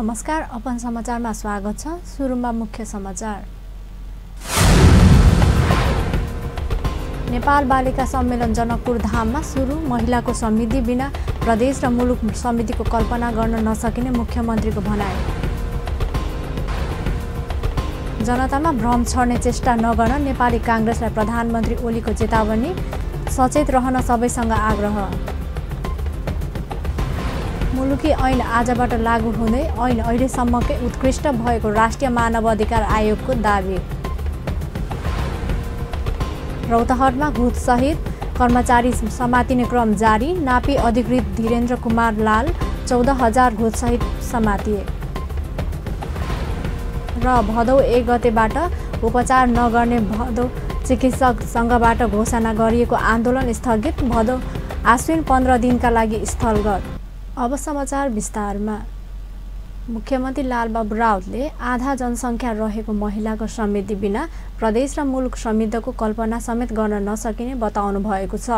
नमस्कार, अपन समाचारमा स्वागत छ। सुरुमा मुख्य समाचार। नेपाल बालिका सम्मेलन जनकपुर धाममा सुरु। महिलाको समृद्धि बिना प्रदेश र मुलुक समितिको कल्पना गर्न नसकिने मुख्यमन्त्रीको भनाइ। जनतामा भ्रम छर्ने चेष्टा नगर्न नेपाली काङ्ग्रेसलाई प्रधानमन्त्री ओलीको चेतावनी। सचेत रहन सबैसँग आग्रह। मुलुकी ऐन आजबाट लागू हुँदै ऐन अहिलेसम्मकै उत्कृष्ट भएको राष्ट्रिय मानवाधिकार आयोगको दाबी। रौतहटमा घुससहित कर्मचारी समातिने क्रम जारी। नापी अधिकृत धीरेन्द्र कुमार लाल 14,000 घुससहित समातिए। र भदौ 1 गतेबाट उपचार नगर्ने भदौ चिकित्सक सङ्घबाट घोषणा गरिएको आन्दोलन स्थगित। भदौ आश्विन 15 दिनका लागि स्थलगत। अब समाचार विस्तारमा। मुख्यमन्त्री लालबाबु राउतले आधा जनसङ्ख्या रहेको महिलाको समृद्धि बिना प्रदेश र मुलुक समृद्धिको कल्पना समेत गर्न नसकिने बताउनु भएको छ।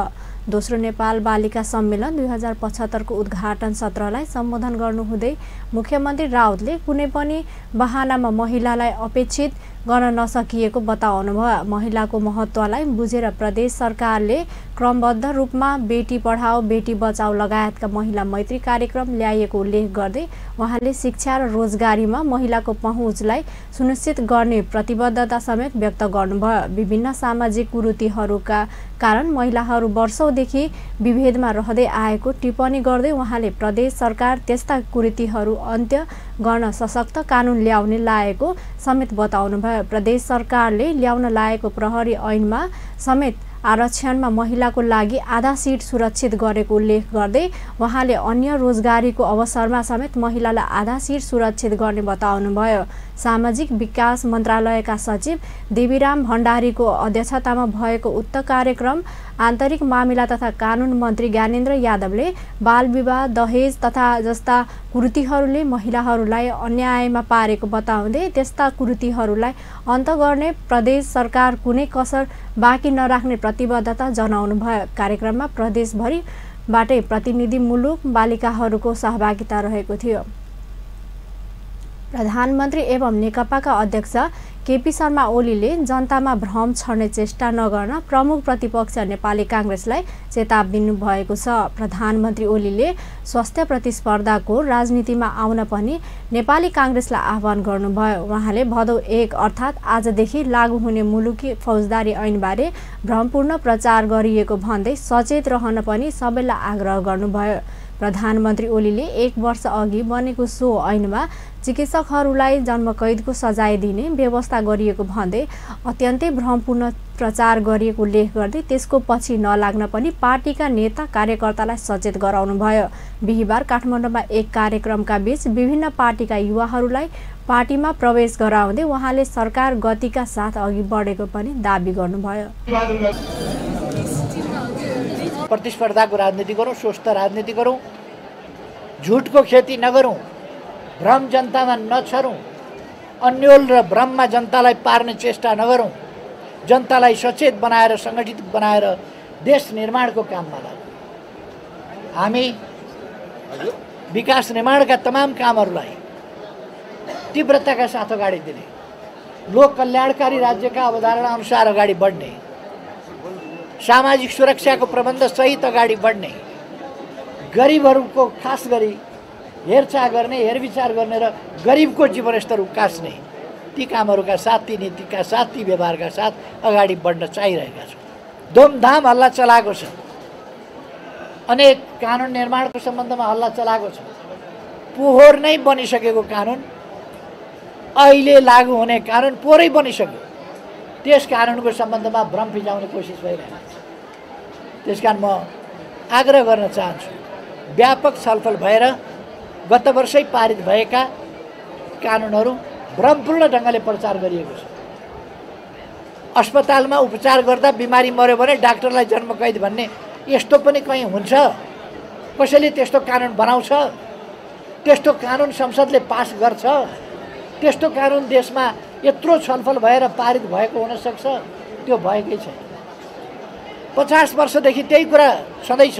दोस्रो नेपाल बालिका सम्मेलन 2075 को उद्घाटन सत्रलाई सम्बोधन गर्नुहुँदै मुख्यमन्त्री राउतले कुनै पनि बहानामा महिलालाई अपेक्षित गर्न नसकिएको बताउनुभयो। महिलाको महत्त्वलाई बुझेर प्रदेश सरकारले क्रमबद्ध रूपमा बेटी पढाओ बेटी बचाओ लगायतका महिला मैत्री कार्यक्रम ल्याइएको उल्लेख गर्दै उहाँले शिक्षा र रोजगारीमा महिलाको पहुँचलाई सुनिश्चित गर्ने प्रतिबद्धता समेत व्यक्त गर्नुभयो। विभिन्न सामाजिक कुरीतिहरूका कारण महिलाहरू वर्षौंदेखि विभेदमा रहँदै आएको टिप्पणी गर्दै उहाँले प्रदेश सरकार त्यस्ता कुरीतिहरू अन्त्य गर्न सशक्त कानुन ल्याउने लागेको समेत बताउनुभयो। प्रदेश सरकारले ल्याउन लागेको प्रहरी ऐनमा समेत आरक्षणमा महिलाको लागि आधा सिट सुरक्षित गरेको उल्लेख गर्दै उहाँले अन्य रोजगारीको अवसरमा समेत महिलालाई आधा सिट सुरक्षित गर्ने बताउनुभयो। सामाजिक विकास मन्त्रालयका सचिव देवीराम भण्डारीको अध्यक्षतामा भएको उक्त कार्यक्रम आन्तरिक मामिला तथा कानुन मन्त्री ज्ञानेन्द्र यादवले बाल विवाह दहेज तथा जस्ता कुरीतिहरूले महिलाहरूलाई अन्यायमा पारेको बताउँदै त्यस्ता कुरीतिहरूलाई अन्त गर्ने प्रदेश सरकार कुनै कसर बाँकी नराख्ने प्रतिबद्धता जनाउनुभयो। कार्यक्रममा प्रदेशभरिबाटै प्रतिनिधि मुलुक बालिकाहरूको सहभागिता रहेको थियो। प्रधानमन्त्री एवं नेकपाका अध्यक्ष केपी शर्मा ओलीले जनतामा भ्रम छर्ने चेष्टा नगर्न प्रमुख प्रतिपक्ष नेपाली काङ्ग्रेसलाई चेतावनी दिनुभएको छ। प्रधानमन्त्री ओलीले स्वास्थ्य प्रतिस्पर्धाको राजनीतिमा आउन पनि नेपाली काङ्ग्रेसलाई आह्वान गर्नुभयो। उहाँले भदौ 1 अर्थात् आजदेखि लागू हुने मुलुकी फौजदारी ऐनबारे भ्रमपूर्ण प्रचार गरिएको भन्दै सचेत रहन पनि सबैलाई आग्रह गर्नुभयो। प्रधानमन्त्री ओलीले 1 वर्ष अघि बनेको सो ऐनमा चिकित्सकहरूलाई जन्मकैदको सजाय दिने व्यवस्था गरिएको भन्दै अत्यन्तै भ्रमपूर्ण प्रचार गरिएको उल्लेख गर्दै त्यसको पछि नलाग्न पनि पार्टीका नेता कार्यकर्तालाई सचेत गराउनुभयो। बिहिबार काठमाडौँमा एक कार्यक्रमका बीच विभिन्न पार्टीका युवाहरूलाई पार्टीमा प्रवेश गराउँदै उहाँले सरकार गतिका साथ अघि बढेको पनि दाबी गर्नुभयो। प्रतिस्पर्धाको राजनीति गरौँ, स्वस्थ राजनीति गरौँ, झुटको खेती नगरौँ, भ्रम जनतामा नछरौँ, अन्यल र भ्रममा जनतालाई पार्ने चेष्टा नगरौँ, जनतालाई सचेत बनाएर सङ्गठित बनाएर देश निर्माणको काममा लागौँ। हामी विकास निर्माणका तमाम कामहरूलाई तीव्रताका साथ अगाडि दिने, लोक कल्याणकारी राज्यका अवधारणा अनुसार अगाडि बढ्ने, सामाजिक सुरक्षाको प्रबन्ध सहित अगाडि बढ्ने, गरिबहरूको खास गरी हेरचाह गर्ने, हेरविचार गर्ने र गरिबको जीवनस्तर उकास्ने ती कामहरूका साथ, ती नीतिका साथ, ती व्यवहारका साथ अगाडि बढ्न चाहिरहेका छौँ। धुमधाम हल्ला चलाएको छ, अनेक कानुन निर्माणको सम्बन्धमा हल्ला चलाएको छ। पोहोर नै बनिसकेको कानुन, अहिले लागू हुने कानुन पोहोरै बनिसक्यो, त्यस कानुनको सम्बन्धमा भ्रम फिजाउने कोसिस भइरहेको छ। त्यसकारण म आग्रह गर्न चाहन्छु, व्यापक छलफल भएर गत वर्षै पारित भएका कानुनहरू भ्रमपूर्ण ढङ्गले प्रचार गरिएको छ। अस्पतालमा उपचार गर्दा बिमारी मर्यो भने डाक्टरलाई जन्मकैद भन्ने यस्तो पनि कहीँ हुन्छ? कसैले त्यस्तो कानुन बनाउँछ? त्यस्तो कानुन संसदले पास गर्छ? त्यस्तो कानुन देशमा यत्रो छलफल भएर पारित भएको हुनसक्छ? त्यो भएकै छैन। 50 वर्षदेखि त्यही कुरा सधैँ छ,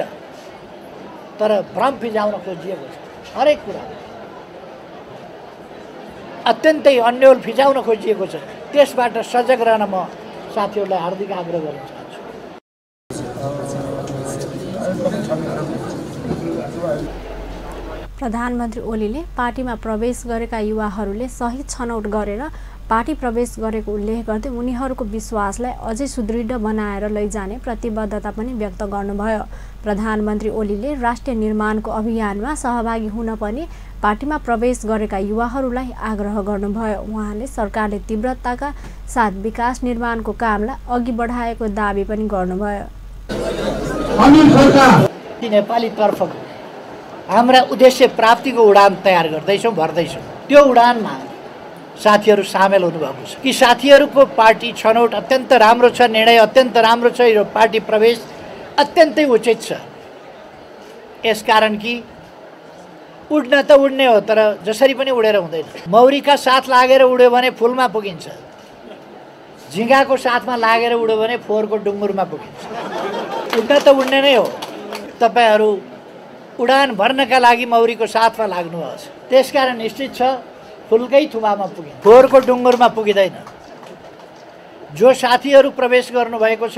तर भ्रम फिजाउन खोजिएको छ हरेक कुरा। अत्यन्तै अन्यल फिजाउन खोजिएको छ, त्यसबाट सजग रहन म साथीहरूलाई हार्दिक आग्रह गर्न चाहन्छु। प्रधानमन्त्री ओलीले पार्टीमा प्रवेश गरेका युवाहरूले सही छनौट गरेर पार्टी प्रवेश गरेको उल्लेख गर्दै उनीहरूको विश्वासलाई अझै सुदृढ बनाएर लैजाने प्रतिबद्धता पनि व्यक्त गर्नुभयो। प्रधानमन्त्री ओलीले राष्ट्रिय निर्माणको अभियानमा सहभागी हुन पनि पार्टीमा प्रवेश गरेका युवाहरूलाई आग्रह गर्नुभयो। उहाँले सरकारले तीव्रताका साथ विकास निर्माणको कामलाई अघि बढाएको दाबी पनि गर्नुभयो। नेपाली तर्फको हाम्रा उद्देश्य प्राप्तिको उडान तयार गर्दैछौँ, भर्दैछौँ। त्यो उडानमा साथीहरू सामेल हुनुभएको छ कि साथीहरूको पार्टी छनौट अत्यन्त राम्रो छ, निर्णय अत्यन्त राम्रो छ, यो पार्टी प्रवेश अत्यन्तै उचित छ। यसकारण कि उड्न त उड्ने हो, तर जसरी पनि उडेर हुँदैन। मौरीका साथ लागेर उड्यो भने फुलमा पुगिन्छ, झिँगाको साथमा लागेर उड्यो भने फोहोरको डुङ्गुरमा पुगिन्छ। उड्न त उड्ने नै हो। तपाईँहरू उडान भर्नका लागि मौरीको साथमा लाग्नुहोस्। त्यसकारण निश्चित छ फुलकै थुमामा पुगिन्छ, फोहोरको डुङ्गुरमा पुगिँदैन। जो साथीहरू प्रवेश गर्नुभएको छ,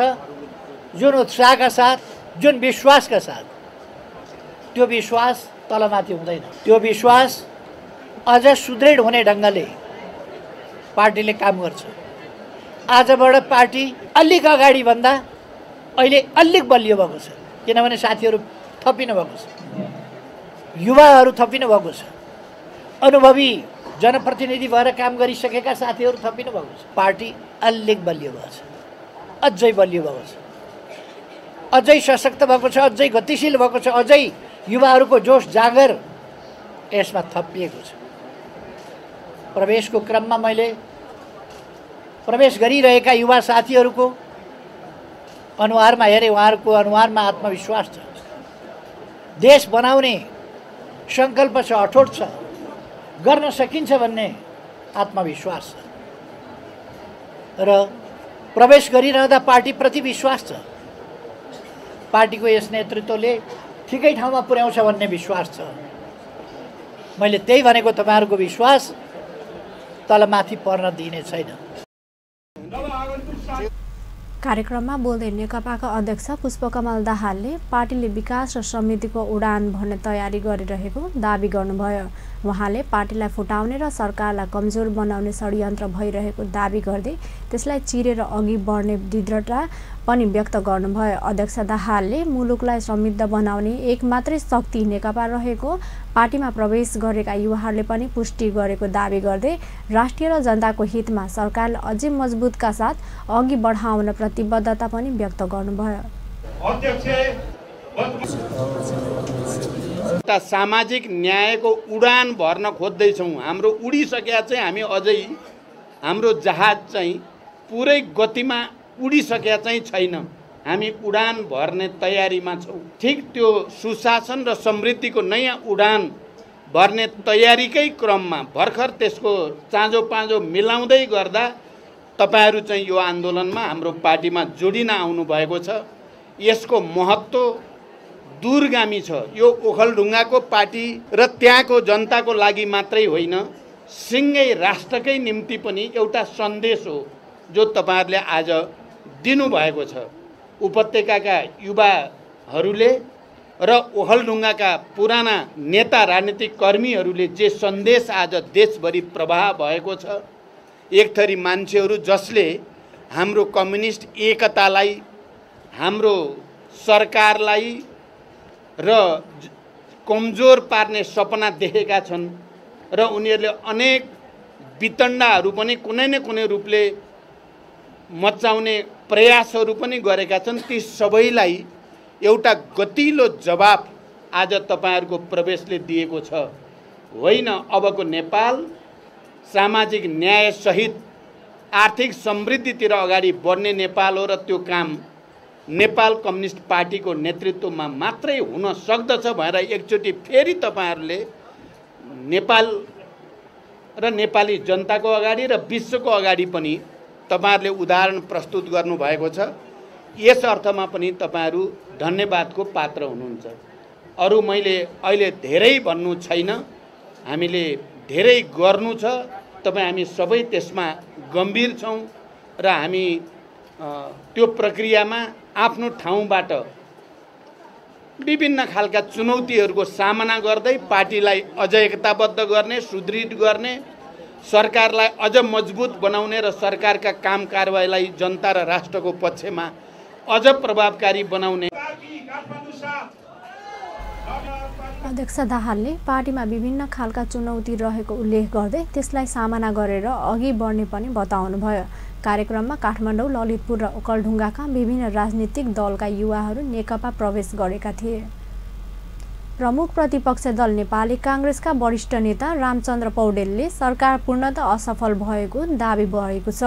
जुन उत्साहका साथ, जुन विश्वासका साथ, त्यो विश्वास तलमाथि हुँदैन। त्यो विश्वास अझ सुदृढ हुने ढङ्गले पार्टीले काम गर्छ। आजबाट पार्टी अलिक अगाडिभन्दा अहिले अलिक बलियो भएको छ, किनभने साथीहरू थपिनु भएको छ, युवाहरू थपिनु भएको छ, अनुभवी जनप्रतिनिधि भएर काम गरिसकेका साथीहरू थपिनु भएको छ। पार्टी अलिक बलियो भएको छ, अझै बलियो भएको छ, अझै सशक्त भएको छ, अझै गतिशील भएको छ, अझै युवाहरूको जोस जागर यसमा थपिएको छ। प्रवेशको क्रममा मैले प्रवेश गरिरहेका युवा साथीहरूको अनुहारमा हेरेँ, उहाँहरूको अनुहारमा आत्मविश्वास छ, देश बनाउने सङ्कल्प छ, अठोट छ, गर्न सकिन्छ भन्ने आत्मविश्वास छ र प्रवेश गरिरहँदा पार्टीप्रति विश्वास छ। पार्टीको यस नेतृत्वले ठिकै ठाउँमा पुर्याउँछ भन्ने विश्वास छ। मैले त्यही भनेको, तपाईँहरूको विश्वास तलमाथि पर्न दिइने छैन। कार्यक्रममा बोल्दै नेकपाका अध्यक्ष पुष्पकमल दाहालले पार्टीले विकास र समृद्धिको उडान भर्ने तयारी गरिरहेको दाबी गर्नुभयो। उहाँले पार्टीलाई फुटाउने र सरकारलाई कमजोर बनाउने षड्यन्त्र भइरहेको दाबी गर्दै त्यसलाई चिरेर अघि बढ्ने दृढता पनि व्यक्त गर्नुभयो। अध्यक्ष दाहालले मुलुकलाई समृद्ध बनाउने एक मात्रै शक्ति नेकपा रहेको पार्टीमा प्रवेश गरेका युवाहरूले पनि पुष्टि गरेको दाबी गर्दै राष्ट्रिय र जनताको हितमा सरकारलाई अझै मजबुतका साथ अघि बढाउन प्रतिबद्धता पनि व्यक्त गर्नुभयो। सामाजिक न्यायको उडान भर्न खोज्दैछौँ। हाम्रो उडिसकेका चाहिँ हामी अझै हाम्रो जहाज चाहिँ पुरै गतिमा उडिसकेका चाहिँ छैन। हामी उडान भर्ने तयारीमा छौँ। ठिक त्यो सुशासन र समृद्धिको नयाँ उडान भर्ने तयारीकै क्रममा भर्खर त्यसको चाँजो पाँजो मिलाउँदै गर्दा तपाईहरू चाहिँ यो आन्दोलनमा हाम्रो पार्टीमा जोडिन आउनुभएको छ। यसको महत्त्व दूरगामी छ। यो ओखलढुङ्गाको पार्टी र त्यहाँको जनताको लागि मात्रै होइन, सिङ्गै राष्ट्रकै निम्ति पनि एउटा सन्देश हो जो तपाईहरूले आज दिनुभएको छ। उपत्यकाका युवाहरूले र ओखलढुङ्गाका पुराना नेता राजनीतिक कर्मीहरूले जे सन्देश आज देशभरि प्रवाह भएको छ, एक थरी मान्छेहरू जसले हाम्रो कम्युनिस्ट एकतालाई, हाम्रो सरकारलाई र कमजोर पार्ने सपना देखेका छन् र उनीहरूले अनेक वितण्डाहरू पनि कुनै न कुनै रूपले मचाउने प्रयासहरू पनि गरेका छन्। ती सबैलाई एउटा गतिलो जवाब आज तपाईहरूको प्रवेशले दिएको छ। होइन, अबको नेपाल सामाजिक न्याय सहित आर्थिक समृद्धितिर अगाडि बढ्ने नेपाल हो र त्यो काम नेपाल कम्युनिस्ट पार्टीको नेतृत्वमा मात्रै हुन सक्दछ भनेर एकचोटि फेरि तपाईहरूले नेपाल र नेपाली जनताको अगाडि र विश्वको अगाडि पनि तपाईहरूले उदाहरण प्रस्तुत गर्नुभएको छ। यस अर्थमा पनि तपाईहरू धन्यवादको पात्र हुनुहुन्छ। अरू मैले अहिले धेरै भन्नु छैन। हामीले धेरै गर्नु छ तपाईँ हामी सबै त्यसमा गम्भीर छौँ र हामी त्यो प्रक्रियामा आफ्नो ठाउँबाट विभिन्न खालका चुनौतीहरूको सामना गर्दै पार्टीलाई अझ एकताबद्ध गर्ने, सुदृढ गर्ने, सरकारलाई अझ मजबुत बनाउने र सरकारका काम कारबाहीलाई जनता र राष्ट्रको पक्षमा अझ प्रभावकारी बनाउने। अध्यक्ष दाहालले पार्टीमा विभिन्न खालका चुनौती रहेको उल्लेख गर्दै त्यसलाई सामना गरेर अघि बढ्ने पनि बताउनुभयो। कार्यक्रममा काठमाडौँ, ललितपुर र ओखलढुङ्गाका विभिन्न राजनीतिक दलका युवाहरू नेकपा प्रवेश गरेका थिए। प्रमुख प्रतिपक्ष दल नेपाली काङ्ग्रेसका वरिष्ठ नेता रामचन्द्र पौडेलले सरकार पूर्णतः असफल भएको दाबी गरेको छ।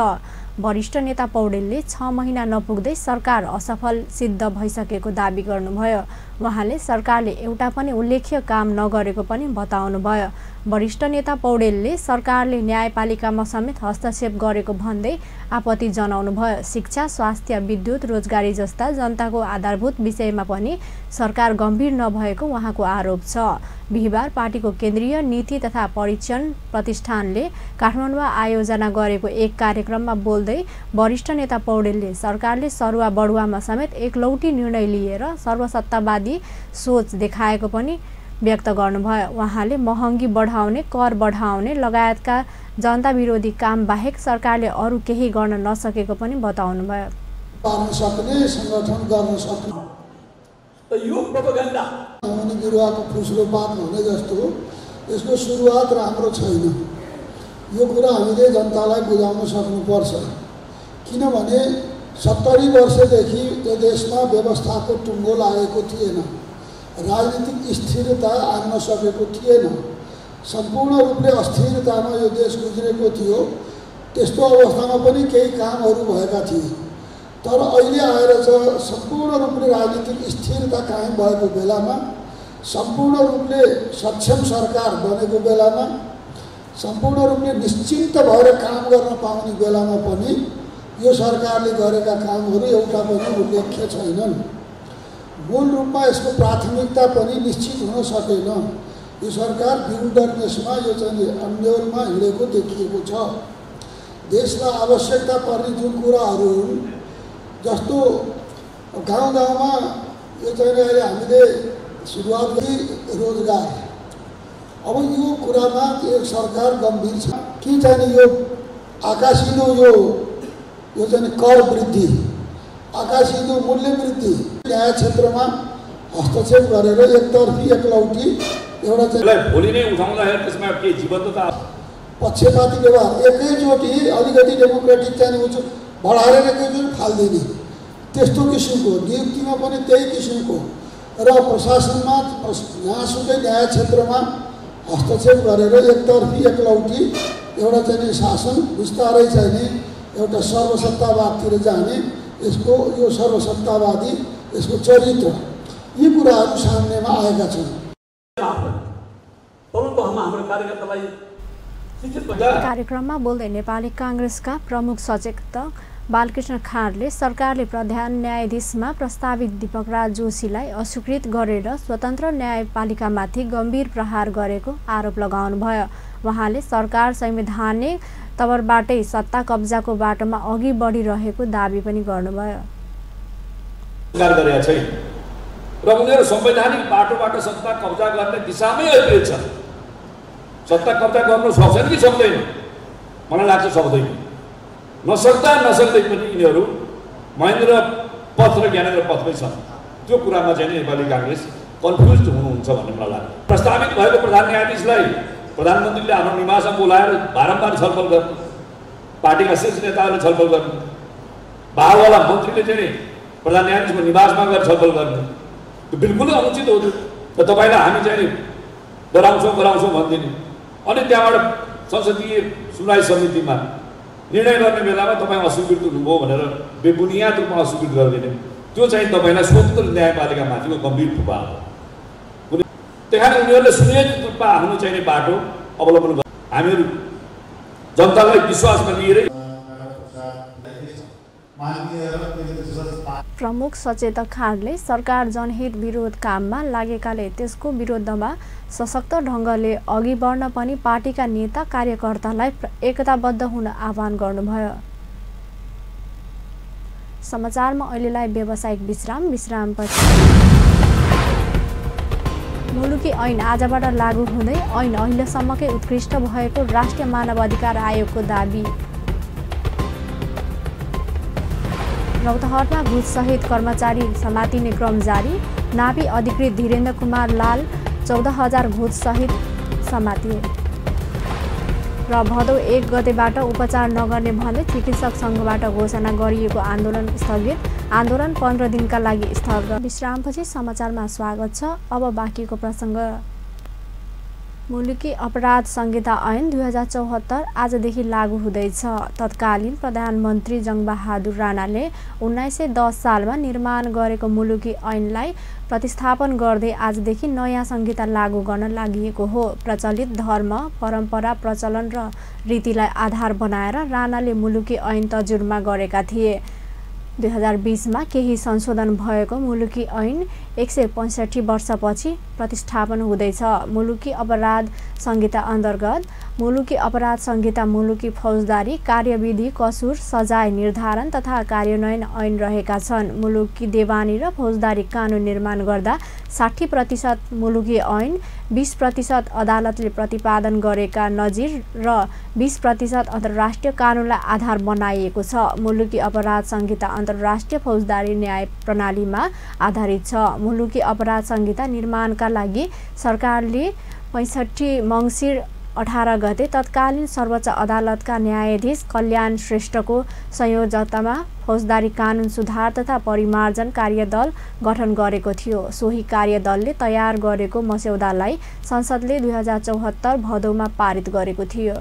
वरिष्ठ नेता पौडेलले 6 महिना नपुग्दै सरकार असफल सिद्ध भइसकेको दाबी गर्नुभयो। उहाँले सरकारले एउटा पनि उल्लेख्य काम नगरेको पनि बताउनुभयो। वरिष्ठ नेता पौडेलले सरकारले न्यायपालिकामा समेत हस्तक्षेप गरेको भन्दै आपत्ति जनाउनुभयो। शिक्षा, स्वास्थ्य, विद्युत, रोजगारी जस्ता जनताको आधारभूत विषयमा पनि सरकार गम्भीर नभएको उहाँको आरोप छ। बिहिबार पार्टीको केन्द्रीय नीति तथा परीक्षण प्रतिष्ठानले काठमाडौँमा आयोजना गरेको एक कार्यक्रममा बोल्दै वरिष्ठ नेता पौडेलले सरकारले सरुवा बढुवामा समेत एकलौटी निर्णय लिएर सर्वसत्तावादी सोच देखाएको पनि व्यक्त गर्नुभयो। उहाँले महँगी बढाउने, कर बढाउने लगायतका जनता विरोधी काम बाहेक सरकारले अरू केही गर्न नसकेको पनि बताउनुभयो। पार्न सक्ने, संगठन गर्न सक्ने यो प्रोपगेन्डा अनि बिरुवाको फुस्रो पात भने जस्तो यसको सुरुवात राम्रो छैन। यो कुरा हामीले जनतालाई बुझाउन सक्नुपर्छ। किनभने 70 वर्षदेखि यो देशमा व्यवस्थाको टुङ्गो लागेको थिएन, राजनीतिक स्थिरता आउन सकेको थिएन, सम्पूर्ण रूपले अस्थिरतामा यो देश गुज्रेको थियो। त्यस्तो अवस्थामा पनि केही कामहरू भएका थिए। तर अहिले आएर चाहिँ सम्पूर्ण रूपले राजनीतिक स्थिरता कायम भएको बेलामा, सम्पूर्ण रूपले सक्षम सरकार बनेको बेलामा, सम्पूर्ण रूपले निश्चिन्त भएर काम गर्न पाउने बेलामा पनि यो सरकारले गरेका कामहरू एउटा पनि उल्लेख्य छैनन्। मूल रूपमा यसको प्राथमिकता पनि निश्चित हुन सकेन। यो सरकार विल्डरनेसमा यो चाहिँ अन्यलमा हिँडेको देखिएको छ। देशलाई आवश्यकता पर्ने जुन कुराहरू हुन्, जस्तो गाउँ गाउँमा यो चाहिँ अहिले हामीले सुरुवात गरी रोजगार, अब यो कुरामा एक सरकार गम्भीर छ कि चाहिँ यो आकाशिलो यो चाहिँ कर वृद्धि, आकाशिलो मूल्य वृद्धि, न्याय क्षेत्रमा हस्तक्षेप गरेर एकतर्फी एकलौटी एउटा चाहिँ भोलि नै उठाउँदाखेरि त्यसमा के जीवन्तता, पक्षपाती व्यवहार, एकैचोटि अलिकति डेमोक्रेटिक चाहिँ बढाएर एकैचोटि फालिदिने, त्यस्तो किसिमको नियुक्तिमा पनि त्यही किसिमको र प्रशासनमा जहाँसुकै न्याय क्षेत्रमा हस्तक्षेप गरेर एकतर्फी एकलौटी एउटा चाहिँ शासन बिस्तारै चाहिँ एउटा सर्वसत्तावादतिर जाने, यसको यो सर्वसत्तावादी यसको चरित्र, यी कुराहरू सामनेमा आएका छन्। कार्यक्रममा बोल्दै नेपाली काङ्ग्रेसका प्रमुख सचेतक बालकृष्ण खाँडले सरकारले प्रधान न्यायाधीशमा प्रस्तावित दीपकराज जोशीलाई अस्वीकृत गरेर स्वतन्त्र न्यायपालिकामाथि गम्भीर प्रहार गरेको आरोप लगाउनुभयो। उहाँले सरकार संवैधानिक तवरबाटै सत्ता कब्जाको बाटोमा अघि बढिरहेको दाबी पनि गर्नुभयो। र उनीहरू संवैधानिक बाटोबाट सत्ता कब्जा गर्ने दिशामै अग्रसर छन्। सत्ता कब्जा गर्न सक्छन् कि सक्दैन? मलाई लाग्छ सक्दैन। नसक्दै पनि यिनीहरू महेन्द्र पथ र ज्ञानेन्द्र पथमै छन्। त्यो कुरामा चाहिँ नेपाली काङ्ग्रेस कन्फ्युज हुनुहुन्छ भन्ने मलाई लाग्छ। प्रस्तावित भएको प्रधान न्यायाधीशलाई प्रधानमन्त्रीले आफ्नो निवासमा बोलाएर बारम्बार छलफल गर्नु, पार्टीका शीर्ष नेताहरूले छलफल गर्नु, बाहवाला मन्त्रीले चाहिँ प्रधान न्यायाधीशको निवासमा गएर छलफल गर्नु, त्यो बिल्कुलै अनुचित हो। र तपाईँलाई हामी चाहिँ गराउँछौँ भनिदिने, अनि त्यहाँबाट संसदीय सुनवाई समितिमा निर्णय गर्ने बेलामा तपाईँ अस्वीकृत हुनुभयो भनेर बेबुनियाद रूपमा अस्वीकृत गरिदिने, त्यो चाहिँ तपाईँलाई स्वतन्त्र न्यायपालिकामाथिको गम्भीर प्रभाव हो। त्यही कारण उनीहरूले सुनियोजित रूपमा आफ्नो चाहिने बाटो अवलम्बन गर्छ। हामीहरू जनतालाई विश्वासमा लिएरै प्रमुख सचेतक खाँडले सरकार जनहित विरोध काममा लागेकाले त्यसको विरोधमा सशक्त ढङ्गले अघि बढ्न पनि पार्टीका नेता कार्यकर्तालाई एकताबद्ध हुन आह्वान गर्नुभयो। समाचारमा अहिलेलाई व्यावसायिक विश्रामपछि मुलुकी ऐन आजबाट लागू हुँदै ऐन अहिलेसम्मकै उत्कृष्ट भएको राष्ट्रिय मानव अधिकार आयोगको दाबी। रौतहटमा घुससहित कर्मचारी समातिने क्रम जारी। नाभी अधिकृत धीरेन्द्र कुमार लाल 14,000 घुससहित समातिए। र भदौ 1 गतेबाट उपचार नगर्ने भन्दै चिकित्सक सङ्घबाट घोषणा गरिएको आन्दोलन स्थगित। आन्दोलन 15 दिनका लागि स्थगित। विश्रामपछि समाचारमा स्वागत छ। अब बाँकीको प्रसङ्ग। मुलुकी अपराध संहिता ऐन 2074 आजदेखि लागू हुँदैछ। तत्कालीन प्रधानमन्त्री जङ्गबहादुर राणाले 1910 सालमा निर्माण गरेको मुलुकी ऐनलाई प्रतिस्थापन गर्दै आजदेखि नयाँ संहिता लागू गर्न लागि हो। प्रचलित धर्म, परम्परा, प्रचलन र रीतिलाई आधार बनाएर राणाले मुलुकी ऐन तर्जुमा गरेका थिए। 2020मा केही संशोधन भएको मुलुकी ऐन 165 वर्षपछि प्रतिस्थापन हुँदैछ। मुलुकी अपराध संहिता अन्तर्गत मुलुकी अपराध संहिता मुलुकी फौजदारी कार्यविधि, कसुर, सजाय निर्धारण तथा कार्यान्वयन ऐन रहेका छन्। मुलुकी देवानी र फौजदारी कानुन निर्माण गर्दा 60% मुलुकी ऐन, 20% अदालतले प्रतिपादन गरेका नजिर र 20% अन्तर्राष्ट्रिय कानुनलाई आधार बनाइएको छ। मुलुकी अपराध संहिता अन्तर्राष्ट्रिय फौजदारी न्याय प्रणालीमा आधारित छ। मुलुकी अपराध संहिता निर्माणका लागि सरकारले 65 मङ्सिर 18 गते तत्कालीन सर्वोच्च अदालतका न्यायाधीश कल्याण श्रेष्ठको संयोजकतामा फौजदारी कानुन सुधार तथा परिमार्जन कार्यदल गठन गरेको थियो। सोही कार्यदलले तयार गरेको मस्यौदालाई संसदले 2074 भदौमा पारित गरेको थियो।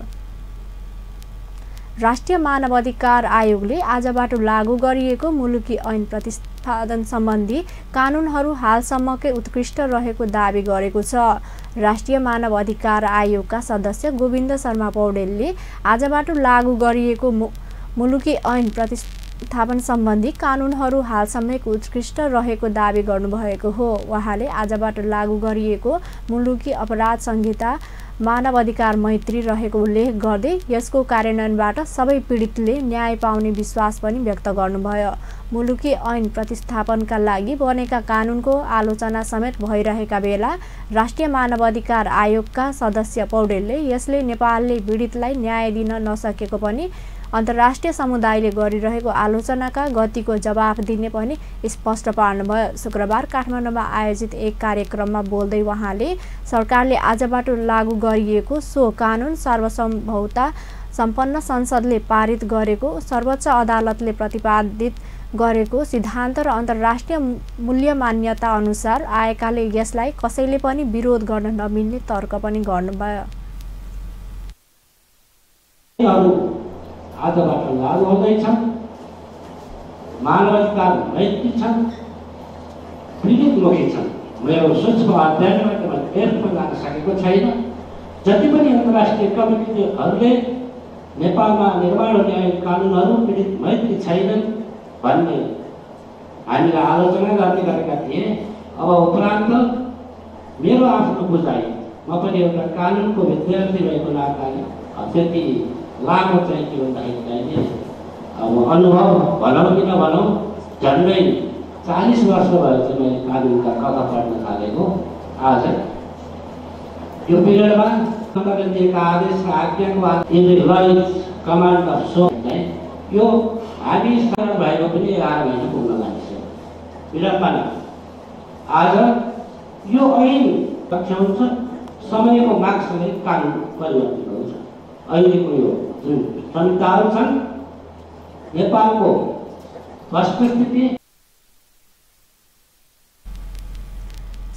राष्ट्रिय मानवाधिकार आयोगले आजबाट लागू गरिएको मुलुकी ऐन प्रतिस्थापन सम्बन्धी कानुनहरू हालसम्मकै उत्कृष्ट रहेको दावी गरेको छ। राष्ट्रिय मानव अधिकार आयोगका सदस्य गोविन्द शर्मा पौडेलले आजबाट लागू गरिएको मुलुकी ऐन प्रतिस्थापन सम्बन्धी कानुनहरू हालसम्मकै उत्कृष्ट रहेको दावी गर्नुभएको हो। उहाँले आजबाट लागू गरिएको मुलुकी अपराध संहिता मानव अधिकार मैत्री रहेको उल्लेख गर्दै यसको कार्यान्वयनबाट सबै पीडितले न्याय पाउने विश्वास पनि व्यक्त गर्नुभयो। मुलुकी ऐन प्रतिस्थापनका लागि बनेका कानुनको आलोचना समेत भइरहेका बेला राष्ट्रिय मानवाधिकार आयोगका सदस्य पौडेलले यसले नेपालले पीडितलाई न्याय दिन नसकेको पनि अन्तर्राष्ट्रिय समुदायले गरिरहेको आलोचनाका गतिको जवाफ दिने पनि स्पष्ट पार्नुभयो। शुक्रबार काठमाडौँमा आयोजित एक कार्यक्रममा बोल्दै उहाँले सरकारले आजबाट लागू गरिएको सो कानुन सर्वसम्भवता सम्पन्न संसदले पारित गरेको, सर्वोच्च अदालतले प्रतिपादित गरेको सिद्धान्त र अन्तर्राष्ट्रिय मूल्य मान्यता अनुसार आएकाले यसलाई कसैले पनि विरोध गर्न नमिल्ने तर्क पनि गर्नुभयो। आजबाट लागू हुँदैछन्। मानवाधिकार मैत्री छन्, पीडितमुखी छन्। मेरो सूक्ष्म अध्ययनमा केवल हेर्न जान सकेको छैन। जति पनि अन्तर्राष्ट्रिय कमिटीहरूले नेपालमा निर्माण हुने ऐन कानुनहरू पीडित मैत्री छैनन् भन्ने हामीलाई आलोचना गर्ने गरेका थिए। अब उपरान्त मेरो आफ्नो बुझाइ, म पनि एउटा कानुनको विद्यार्थी भएको नाताले त्यति लामो चाहिँ के भन्दाखेरि अब अनुभव भनौँ कि नभनौँ झन्डै 40 वर्ष भएछ मैले कानुनका कथा पढ्न थालेको। आज यो पिरियडमा सरकारले दिएका आदेश र आज्ञाको कमान्ड अफ सो यो हामी सरकार भएको पनि 11 महिना पुग्न लागिसक्यो। विडम्बना आज यो ऐन कक्षा हुन्छ, समयको मागसँगै कानुन परिवर्तित हुन्छ। अहिलेको यो जुन संहिताहरू छन् नेपालको वस्तुस्थिति।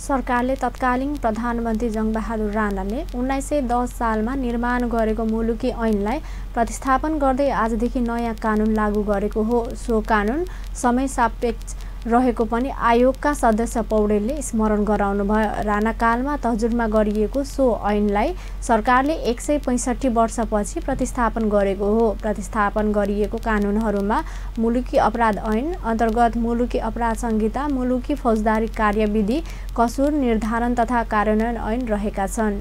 सरकारले तत्कालीन प्रधानमन्त्री जङ्गबहादुर राणाले 1910 सालमा निर्माण गरेको मुलुकी ऐनलाई प्रतिस्थापन गर्दै आजदेखि नयाँ कानुन लागू गरेको हो। सो कानुन समय सापेक्ष रहेको पनि आयोगका सदस्य पौडेलले स्मरण गराउनुभयो। राणाकालमा तर्जुमा गरिएको सो ऐनलाई सरकारले 165 वर्षपछि प्रतिस्थापन गरेको हो। प्रतिस्थापन गरिएको कानुनहरूमा मुलुकी अपराध ऐन अन्तर्गत मुलुकी अपराध संहिता, मुलुकी फौजदारी कार्यविधि, कसुर निर्धारण तथा कार्यान्वयन ऐन रहेका छन्।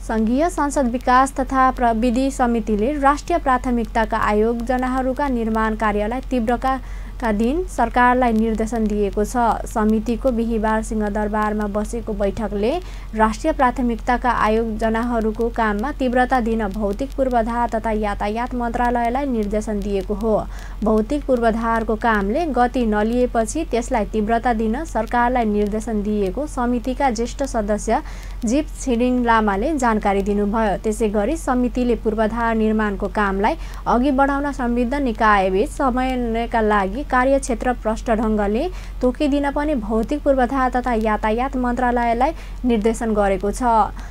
संघीय संसद विकास तथा प्रविधि समितिले राष्ट्रिय प्राथमिकताका आयोजनाहरूका निर्माण कार्यलाई तीव्रता का दिन सरकारलाई निर्देशन दिएको छ। समितिको बिहीबार सिंहदरबारमा बसेको बैठकले राष्ट्रिय प्राथमिकताका आयोजनाहरूको काममा तीव्रता दिन भौतिक पूर्वाधार तथा यातायात मन्त्रालयलाई निर्देशन दिएको हो। भौतिक पूर्वाधारको कामले गति नलिएपछि त्यसलाई तीव्रता दिन सरकारलाई निर्देशन दिएको समितिका ज्येष्ठ सदस्य जीप छिरिङ लामाले जानकारी दिनुभयो। त्यसैगरी समितिले पूर्वाधार निर्माणको कामलाई अघि बढाउन संविधान निकायबीच समन्वयका लागि कार्यक्षेत्र प्रष्ट ढङ्गले तोकिदिन पनि भौतिक पूर्वाधार तथा यातायात मन्त्रालयलाई निर्देशन गरेको छ।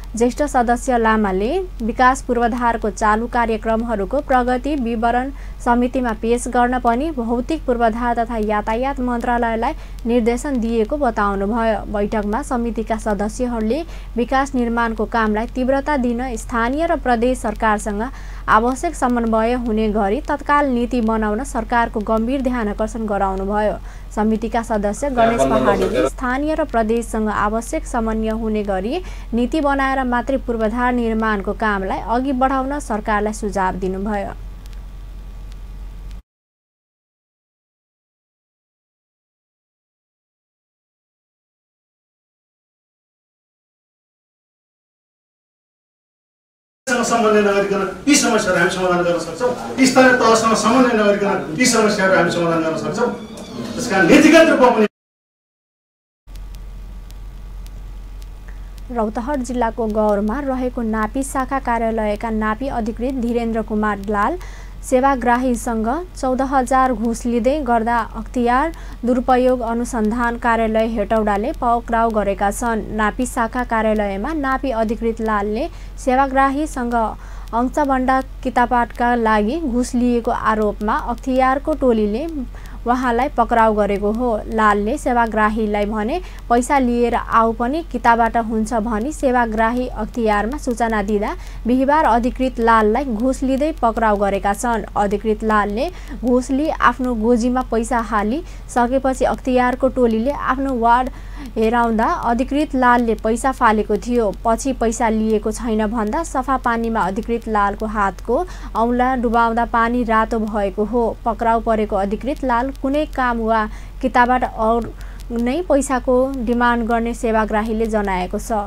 ज्येष्ठ सदस्य लामाले विकास पूर्वाधारको चालु कार्यक्रमहरूको प्रगति विवरण समितिमा पेश गर्न पनि भौतिक पूर्वाधार तथा यातायात मन्त्रालयलाई निर्देशन दिएको बताउनुभयो। बैठकमा समितिका सदस्यहरूले विकास निर्माणको कामलाई तीव्रता दिन स्थानीय र प्रदेश सरकारसँग आवश्यक समन्वय हुने गरी तत्काल नीति बनाउन सरकारको गम्भीर ध्यान आकर्षण गराउनुभयो। समितिका सदस्य गणेश पहाडीले स्थानीय र प्रदेशसँग आवश्यक समन्वय हुने गरी नीति बनाएर मात्रै पूर्वाधार निर्माणको कामलाई अघि बढाउन सरकारलाई सुझाव दिनुभयो। समन्वय नगरिकन यी समस्याहरू हामी समाधान गर्न सक्छौँ। स्थानीय तहसँग समन्वय नगरिकन यी समस्याहरू हामी समाधान गर्न सक्छौँ। त्यसकारण नीतिगत रूपमा पनि रौतहट जिल्लाको गौरमा रहेको नापी शाखा कार्यालयका नापी अधिकृत धीरेन्द्र कुमार लाल सेवाग्राहीसँग 14,000 घुस लिँदै गर्दा अख्तियार दुरुपयोग अनुसन्धान कार्यालय हेटौडाले पक्राउ गरेका छन्। नापी शाखा कार्यालयमा नापी अधिकृत लालले सेवाग्राहीसँग अंशभण्डा कितापाठका लागि घुस लिएको आरोपमा अख्तियारको टोलीले उहाँलाई पक्राउ गरेको हो। लालले सेवाग्राहीलाई भने पैसा लिएर आऊ पनि किताबाट हुन्छ भनी सेवाग्राही अख्तियारमा सूचना दिँदा बिहीबार अधिकृत लाललाई घुस लिँदै पक्राउ गरेका छन्। अधिकृत लालले घुस लिई आफ्नो गोजीमा पैसा हाली सकेपछि अख्तियारको टोलीले आफ्नो वार्ड हेराउँदा अधिकृत लालले पैसा फालेको थियो। पछि पैसा लिएको छैन भन्दा सफा पानीमा अधिकृत लालको हातको औँला डुबाउँदा पानी रातो भएको हो। पक्राउ परेको अधिकृत लाल कुनै काम वा किताबाट और नै पैसाको डिमान्ड गर्ने सेवाग्राहीले जनाएको छ।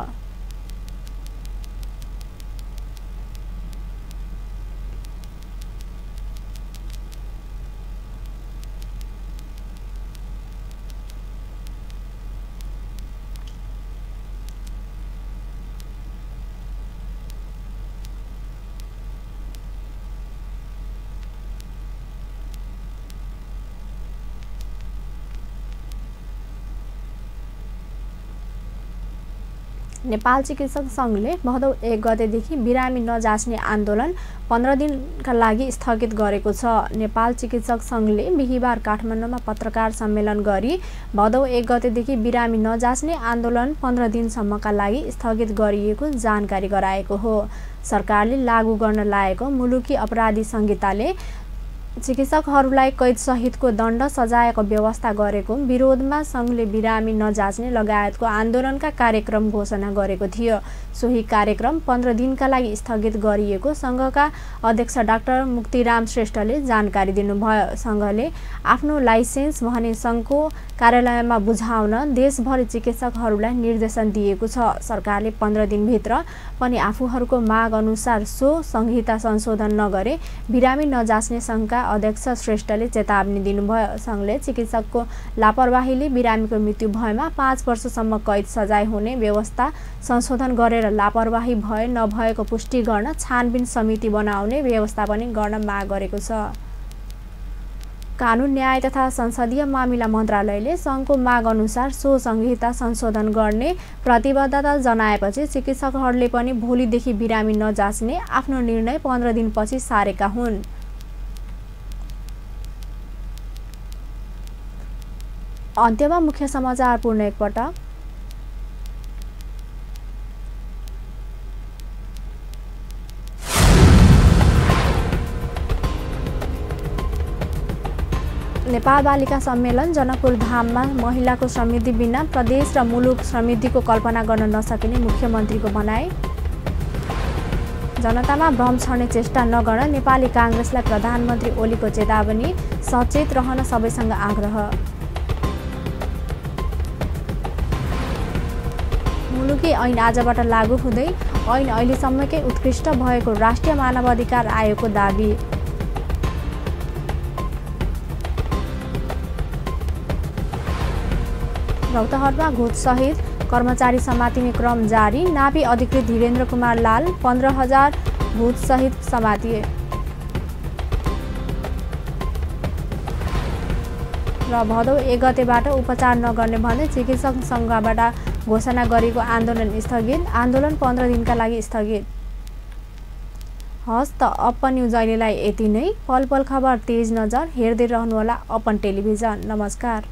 नेपाल चिकित्सक सङ्घले भदौ 1 गतेदेखि बिरामी नजाँच्ने आन्दोलन 15 दिनका लागि स्थगित गरेको छ। नेपाल चिकित्सक सङ्घले बिहीबार काठमाडौँमा पत्रकार सम्मेलन गरी भदौ 1 गतेदेखि बिरामी नजाँच्ने आन्दोलन 15 दिनसम्मका लागि स्थगित गरिएको जानकारी गराएको हो। सरकारले लागू गर्न लागेको मुलुकी अपराधी संहिताले चिकित्सकहरूलाई कैद सहितको दण्ड सजायको व्यवस्था गरेको विरोधमा सङ्घले बिरामी नजाँच्ने लगायतको आन्दोलनका कार्यक्रम घोषणा गरेको थियो। सोही कार्यक्रम 15 दिनका लागि स्थगित गरिएको सङ्घका अध्यक्ष डाक्टर मुक्तिराम श्रेष्ठले जानकारी दिनुभयो। सङ्घले आफ्नो लाइसेन्स भने सङ्घको कार्यालयमा बुझाउन देशभरि चिकित्सकहरूलाई निर्देशन दिएको छ। सरकारले 15 दिनभित्र पनि आफूहरूको माग अनुसार सो संहिता संशोधन नगरे बिरामी नजाँच्ने सङ्घका अध्यक्ष श्रेष्ठले चेतावनी दिनुभयो। सङ्घले चिकित्सकको लापरवाहीले बिरामीको मृत्यु भएमा 5 वर्षसम्म कैद सजाय हुने व्यवस्था संशोधन गरेर लापरवाही भए नभएको पुष्टि गर्न छानबिन समिति बनाउने व्यवस्था पनि गर्न माग गरेको छ। कानुन न्याय तथा संसदीय मामिला मन्त्रालयले सङ्घको माग अनुसार सो संहिता संशोधन गर्ने प्रतिबद्धता जनाएपछि चिकित्सकहरूले पनि भोलिदेखि बिरामी नजाँच्ने आफ्नो निर्णय 15 दिनपछि सारेका हुन्। अन्त्यमा मुख्य समाचार पुनः एकपटक। नेपाल बालिका सम्मेलन जनकपुर धाममा महिलाको समृद्धि बिना प्रदेश र मुलुक समृद्धिको कल्पना गर्न नसकिने मुख्यमन्त्रीको भनाई। जनतामा भ्रम छर्ने चेष्टा नगर्न नेपाली काङ्ग्रेसलाई प्रधानमन्त्री ओलीको चेतावनी, सचेत रहन सबैसँग आग्रह। मुलुकी ऐन आजबाट लागू हुँदै ऐन अहिलेसम्मकै उत्कृष्ट भएको राष्ट्रिय मानवाधिकार आयोगको दाबी। रौतहटमा घुससहित कर्मचारी समातिने क्रम जारी। नाभी अधिकृत धीरेन्द्र कुमार लाल 15,000 घुससहित समातिए। र भदौ 1 गतेबाट उपचार नगर्ने भन्दै चिकित्सक सङ्घबाट घोषणा गरिएको आन्दोलन स्थगित। आन्दोलन 15 दिनका लागि स्थगित। हस् त अपन न्युज अहिलेलाई यति नै। पल पल खबर तेज नजर हेर्दै रहनुहोला अपन टेलिभिजन। नमस्कार।